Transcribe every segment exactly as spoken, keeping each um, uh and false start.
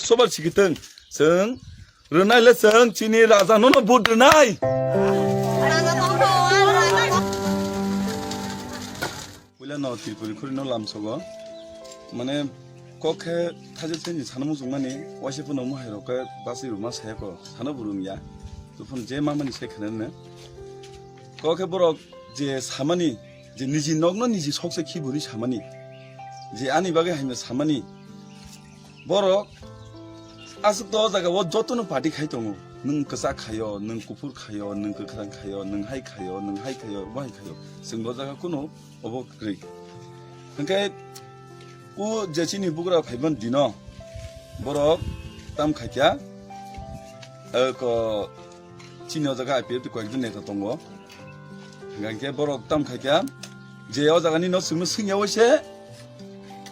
Sobar sikiteng, seng, renai le seng, chini raja nono vote renai. Puila no Tripuri khuri no lamsogo, mane kok khe thaje thaini sana muchung mani, waise phano mohai rok khe basai ruma saya ko, sana burung ya, tu phano je mamani sai khana ne, kok khe borok je samani, je niji nokno niji sokse khiburi samani, je ani bagwi haino samani, borok aswk to o jaga o jotono party khai tongo. Nwng kwchak khaio, nwng kuphur khaio, nwng kwkhwrang khaio, nwng hai khaio, nwng hai khaio, bo hai khaio. Chwng bo jaga kuno obo kwrwi. Hwnkhe o je chini bugra phaiban dino borok tam khaikya, eh, ko chini o jaga I P F T koyekjon neta tongo. Hingkhe borok tam khaikha, je o jagani no chwngno swngya waise,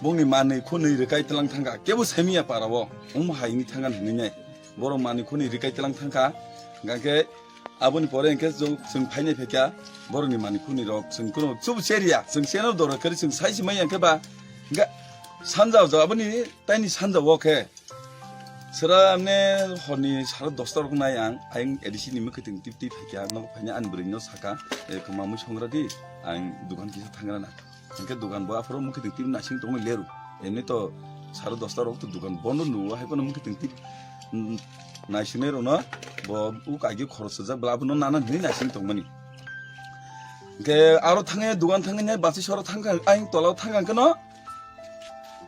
bongni manwi khunwi rwkai tlang thangkha, kebo semiya para o, omo hai wngwi thangkha hinwi nai. Borok manwi khunwi rwkai tlang thangkha, hingkhe aboni pore hingkhe chwng, chwng phainai phaikha, borokni manwi khunwi rok chwng kuno chubu cheriya, chwng cheno dora kwrwi chwng sai se manya khe ba, hingkhe sanja o aboni taini sanja o khe, Sera amne horni sara dosta rok nai ang, ayang A D C ni mwkhwtwng tip tip phaikha, nogo phaina ani bwrwi no saka, "E, kwma mui songra di, ang dukan kisa thangra na." Hwnkhe dukan bo aphuru mwkhwtwng tip naising tongwi leru. Emni to sara dosta rok to dukan bondo nuo, hai phano mwkhwtwng tip, mm, naisingnai rokno bo u kagi khorok swijak bwla abono nana hinwi naising tongmani. Hwnkhe aro thangwi dukan thangwi nai bachwi sora thangkha, ayang tola o thangkha hwnkhe no,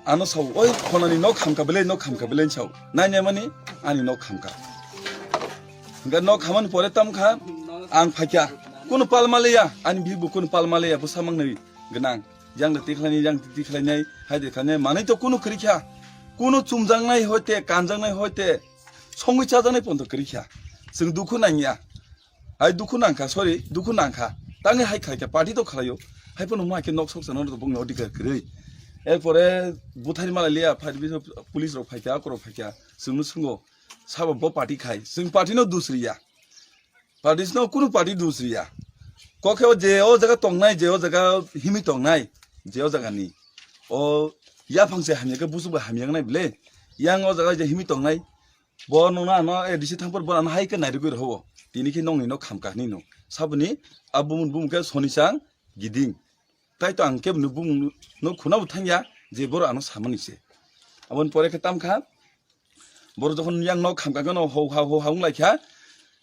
Ano sao, "Oi, khonani nok khamkha belai, nok khamkha belai," sao. Nainai mani, ani nok khamkha. Hingkhe nok khamani pore tamkha, ang phaikha. Kunu palma leya, ani bihikbo kunu palma leya, bwsa mangnai gwnang. Yang de tikhlaini, yang tikhlainai, hai de khlainai, manwi to kunu kwrwikha. Kunu chumjaknai hoite, kanjaknai hoite, songwi chajaknai ponto kwrwikha. Chwng dukhu nangya. Hai dukhu nangkha, sorry, dukhu nangkha. Tangwi hai khaikha, party to khlaio. Hai phano ma khe nok soksa no bongni odhikar kwrwi. Erpore buthari mala liya, phai police rok phaikha, akorok phaikha, chwngno swngo. Sabo bo party khai, chwng party no dus riya. Party no kunu party dus riya. Kokhe o je o jaga tongnai, je o jaga himwi tongnai, je o jaga ni. O yaphang se hamya khe busu bo hamya nai bile. Yang o jaga je himwi tongnai, Bo nungno ano A D C thangphuru bo ano hai khe nairwgwi rw o. Tini khe nongni nok khamkha hinwi no. Saboni a bumung bumung khe Sonisang Giding. Tai to ang kebo bumung no khuna bo thangya je borok ano samani se. Aboni pore khe tamkha. Borok jokhon yang nok khamkha khe no ho ha ho ha wng lai kha.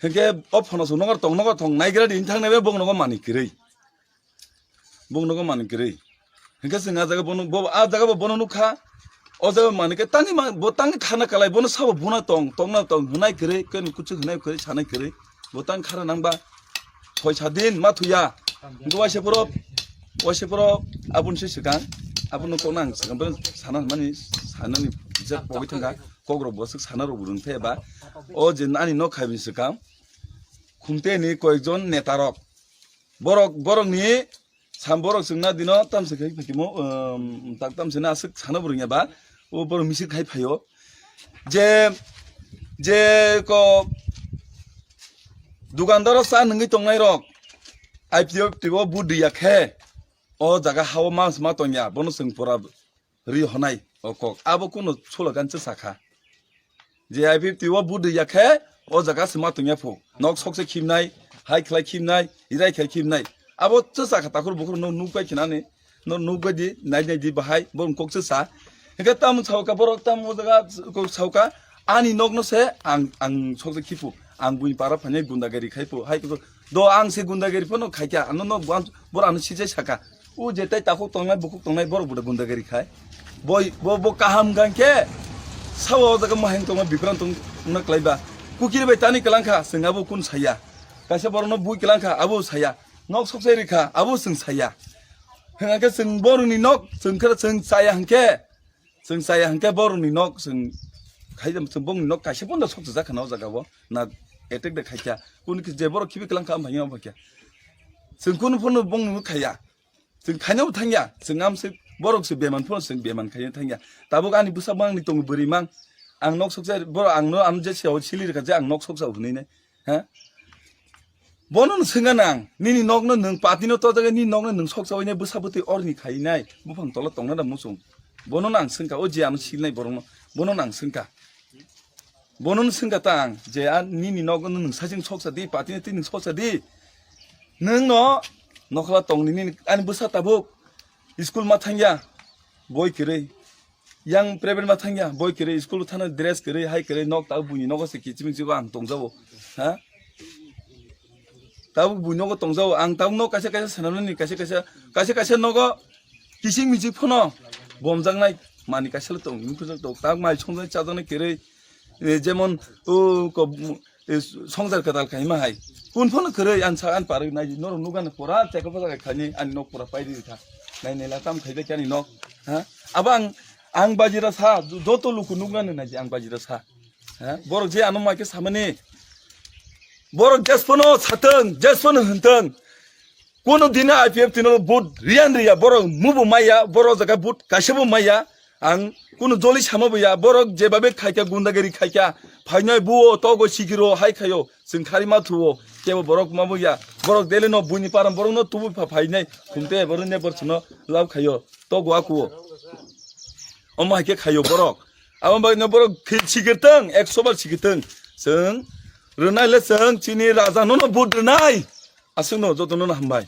Hinkhe o phono song nokar tong nokar tong naigra di thang nai bo nogo manwi kwrwi. Bung nogo manwi kwrwi. Hinkhe chwng a jaga bono, bo, a jaga bo bono nukha. O jaga manwi khe tangwi ma, bo tangwi khana kalai, bono sabo buna tong, tongna tong, hwnai kwrwi, khe kuchuk hwnai kwrwi, sanai kwrwi. Bo tang khara nangba. Phoi sa din ma thuya. Hinkhe waisa phoro, waisa phoro aboni se swkang. Abono kokna ang swkang, bono sana hwnmani, sanani bijak pogwi thangkha. Kokrok bo swk sana rok bo rwng thaya ba. O je ani nok khaibini swkang. Khumteni koyekjon netarok. Borok, borokni sam borok chwngna dino tamse khai phakimo, um, tak tamse na aswk sana bo rwngya ba, o borok misik khai phaio. Je, je ko dukandaro cha nungwi tongnai rok, I P F T o bu diya khe, o jaga hao mas ma tongya, bono chwng pora ri honai o kok. Abo kuno slogan se sakha. Je I P F T o bu diya khe o jaga se ma tongya phu. Nok sokse khimnai, hai khlai khimnai, irai khlai khimnai. Abo se sakha takhur bukhur no nukbai khinani, no nukbai di, nai nai di bahai, bo kok se sa. Hingke tam sauka borok tam o jaga kok sauka ani nok no se ang, ang sokse khiphu. Ang buini para phane gundagari khai phu. Hai kok do ang se gundagari phano khai kya. Ano no bor ano sijai saka. O je tai takhuk tongnai, bukhuk tongnai, borok bo da gundagari khai. Boi, bo, bo kaham gan khe, sawa o jaga maheng tongma bipran tong na klai ba. Kukiri bai tani kalang kha, chwng abo kun saya. Kaisa borok no bui kalang kha, abo saya. Nok sok sai rikha, abo chwng saya. Hwnkhe chwng borok ni nok, chwng khe chwng saya hwnkhe. Chwng chaya hwnkhe borokni nok chwng khai, chwng bongni nok kaisa pono sokchajak khana o jaga o na attack de khaikha. Kunu khe je borok khibi kwlang kha, amphai ya, amphai kha. Chwng kunu pono bongni nok khaiya. Chwng khaina bo thangya. Chwng amse borok se beman pono chwng beman khaina thangya. Tabuk ani bwsa mangni tongo bwrwi mang. Ang nok soksa borok ang no am je se sili rwkha je ang nok soksa hwnwi nai. Ha? Bono no swngna nang, nini nokno nwng patino tojagwi, nini nokno nwng sokchawi nai, bwsa bwtwi orni khai nai, buphang tola tongna da muchung. Bono no ang swngkha, o je ano silnai borokno, bono no ang swngkha. Bono no swngkha ta ang je, a nini nogo nwng saching soksa di, party ni twi nwng soksa di. Nwng no nokhola tong nini, ani bwsa tabuk school ma thangya, boi kwrwi. Yang private ma thangya, boi kwrwi, school thana dress kwrwi, hai kwrwi, nok tabuk buini nogo se kichiming chibo ang tongjago. Ha? Tabuk buinogo tongjago, ang tabuk no kaisa kaisa swnamnani, kaisa kaisa, kaisa kaisa nogo kising michik phano bomjaknai, mani kaisa le tong, wngkhe tok, tabuk mai songjaknai chajaknai kwrwi, eh, jemon, o, ko, eh, songjar kwtal khaima hai. Kun phano kwrwi, ang sa, ang parwi nai, norok nukgana pura, chekol pajakha khaini, ani nok pura paidi kha. Nai nai la tam khaida khe ani nok, ha? Abo ang, ang bajira sa, joto luku nukgana nai, ang bajira sa. Ha? Borok je ano mai khe samani, borok jesphano satwng, jesphano hwntwng. Kuno dino I P F T no vote riyan riya, borok mubo maya, borok jaga vote kaisa bo maya. Ang kuno joli sama bo ya, borok jebabe khaikha, gundagiri khaikha, phainai buo, togo sikiro, hai khayo, chwng khari ma thuo, kebo borok ma bo ya. Borok dele no buini param, borok no tubu pha phainai, khumte borok ne borok no lab khayo, togo akuo. Omo hai khe khayo borok. Abo bagwi no borok khi-, sikirtwng, ekso bar sikirtwng. Chwng rwnai le chwng chini raja no no vote rwnai. Aswk no joto no hambai.